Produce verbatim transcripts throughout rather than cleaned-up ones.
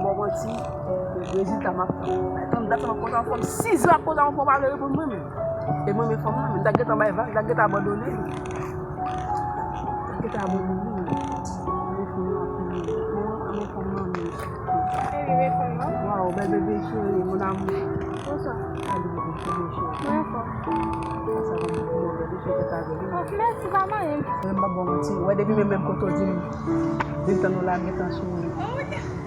Bon, manti, rezilta m ap tann dat la, m ap kontan anfòm. Sizè m ap kontan anfòm, pa vle reponn mwen menm. E mwen, men fanm nan, men m ta gentan bay vag, m ta gentan abandone. M ta gentan abandone. Men fanm nan ap fini. Bon, men fanm nan, men. Baby, men fanm nan. Waw, bèl bebe cheri, mon amour. Bonswa. Bèl bebe cheri, cheri. Mwen anfòm. Sa va, mon amour, bèl bebe cheri, tèt a gèl. Oh, mèsi, pa manyen. Mwen, m pa bon manti. Wè, depi menm, menm kote w di m, vin tann ou la, m gentan sou ou.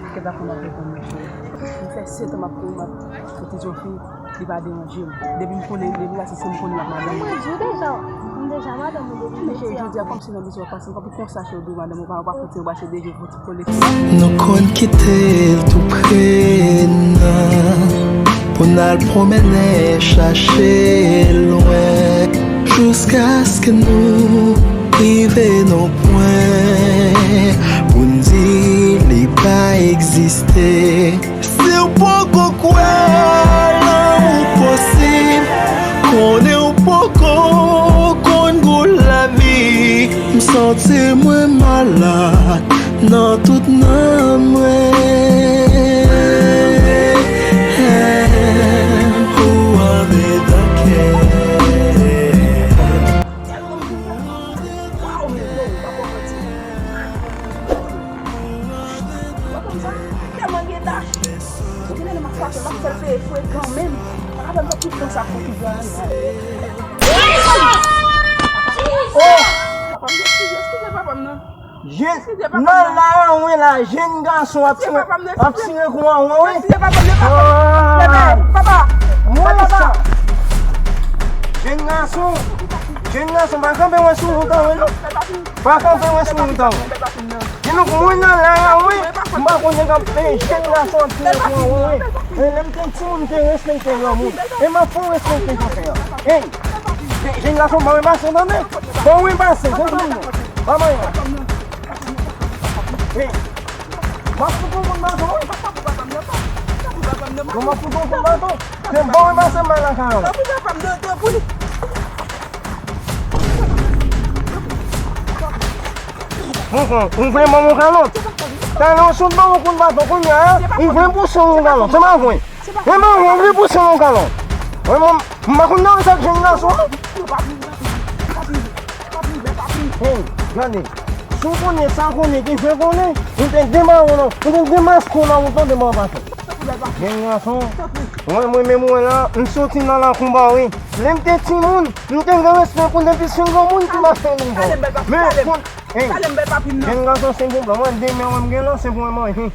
Kèt ap konn ap reponn mwen, cheri. M fè sèt an m ap, m ap kotize yon fi, li pa deranje m. Depi m konnen, depi la, se si m konnen l ap madanm mwen. Mwen di w deja, m deja madanm ou depi piti an. Men cheri, jodi a, kòmsi nan bizou ap pase, m pa pou konsa, cheri, ou di w madanm ou pa, ou pa fouti, ou pa cheri, deje fouti kole. Nou konn kite l tou pre nan, pou n al pwomennen chache lwen, jiskaske nou rive nan pwen pou n di li pa egziste. Si w poko kwè lanmou posib, konnen w poko konn gou lavi. M santi mwen malad nan tout nanm mwen. Ou andedan kè. Tèlman gen dlo, m pa konprann ti. Mwen konn sa, tèlman gen dach. Ou genlè m ap frape, m ap fè l peye frekan menm. Pa ka fè m fè tout tan sa pou ki vwa. Oh! Papa m, eskize, eskize papa m nan. Jèn, nan la anwen la, jèn gason ap tire, ap tire kou anwen, wi. Papa, papa, papa. Jèn gason, jèn gason, pa kanpe wè sou wout anwen, non. Pa kanpe wè sou wout anwen. Di nou, mwen nan la anwen, m pa konnen k ap fè jèn gason ap tire kou anwen, wi. E lè m te timoun, m te respekte granmoun. E m ap fè w respekte chofè a. Hey, jèn gason, ban mwen pase, tande. Ban mwen pase, tande non. Ban mwen. Hey, m ap fout yon kout baton, wi. Bon, m ap fout yon kout baton. Se bon, wi, pase m bay lakay ou. Mwen, mwen, mwen vle ban mwen kalòt. Talè ou sot ban mwen kout baton, kounye a, mwen vle pouse yon kalòt. Se pa vre. E mwen, mwen vle pouse yon kalòt. Mwen, mwen, m pa konn nan sa k jwenn gason. Hey, gade. Si w konnen sa konnen, te fè konnen, ou te demare w nan, ou te demaske w nan wout lan devan w pase. Jèn gason, mwen, mwen menm, mwen la, m soti nan lakou m ba wi. Lè m te timoun, m te gen respè pou depi se yon granmoun ki mache nan zòn. Men, kounye Hey, jèn gason, se pou blan mwen, demen wè m gen lan, se pou mwen manje.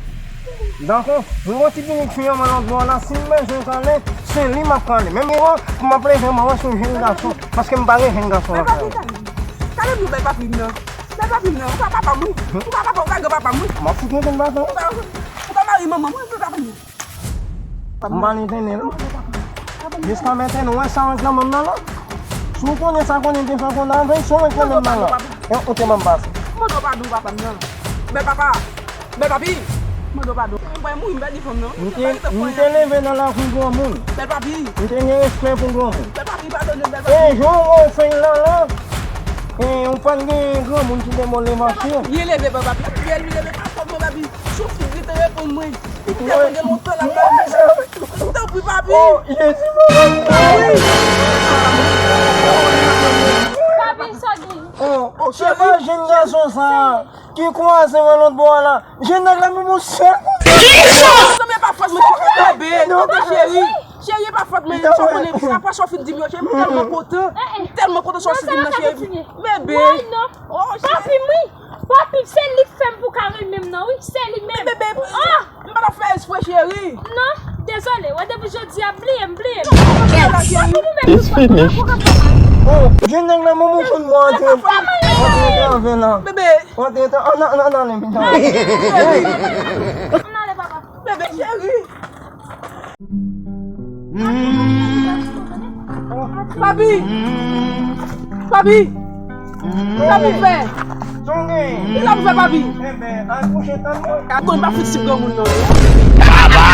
Dakò, m gon ti pitit fi an mwen lòt bò la, si m bezwen kale, se li m ap kale. Menm mwen, pou m ap leve, mwen wè se yon jèn gason, paske m pa gen jèn gason lakay mwen. Kale m non, bèl papi m nan. Bèl papi m nan, ou ka papa m wi. Ou ka papa, ou ka gen papa m wi. M ap fout yon kout baton. Ou ka, ou ka mari manman mwen, bèl papi m. M pa nan entènè non. Jiska mentènè, ou wè sa w reklame m nan la? Si w konnen sa konnen m te fè konnen avè w, si w reklame m nan la? E ou te ban m pase. Mande w padon, papa m nan. Bèl papa. Bèl papi. Mande w padon. Mwen mouri, m pèdi fanm nan. M te, m te leve nan lakou granmoun. Bèl papi. M te gen respè pou granmoun. Bèl papi, padone m, bèl papi. E jan w wè w fè l lan lan, e ou pa t gen granmoun ki te ba w levasyon. Byen leve, bèl papi. Byen leve, pa fòt mwen, papi. Sou fi ki te reponn mwen. Li te mande lontan la, pa mwen. Tanpri, papi. Oh, Jezi, papa. Papi, sa gen? Oh, oh, se pa jèn gason sa ki kwaze mwen lòt bò a la. Jèn nèg la, menm yon sèl kout. Non, men pa fòt mwen, bebe. Tande, cheri. Cheri, e pa fòt mwen, sa konnen, apre sa w fin di m yo, cheri, m tèlman kontan. M tèlman kontan sa w fin di m nan, cheri. Bebe. Oh, cheri. Papi m wi. Papi m, se li k fè m pou ka renmen m nan, wi. Se li menm. Bebe. Oh! M pa t ap fè espre, cheri. Non, dezole. Wè, depi jodi a, bliye m, bliye m. Papi m, ou menm, ou pa, ou pa ka fè sa. Oh, jèn nèg la, manman w konn mwen antre. Antre, antre avè l la. Bebe. Antre, antre, ann, ann, ann ale, pitit. Ann ale, papa. Bebe, cheri. Papi! Papi! Sa pou fè? Sa pou fè, papi? Bon, pa fout sip granmoun non. Papa!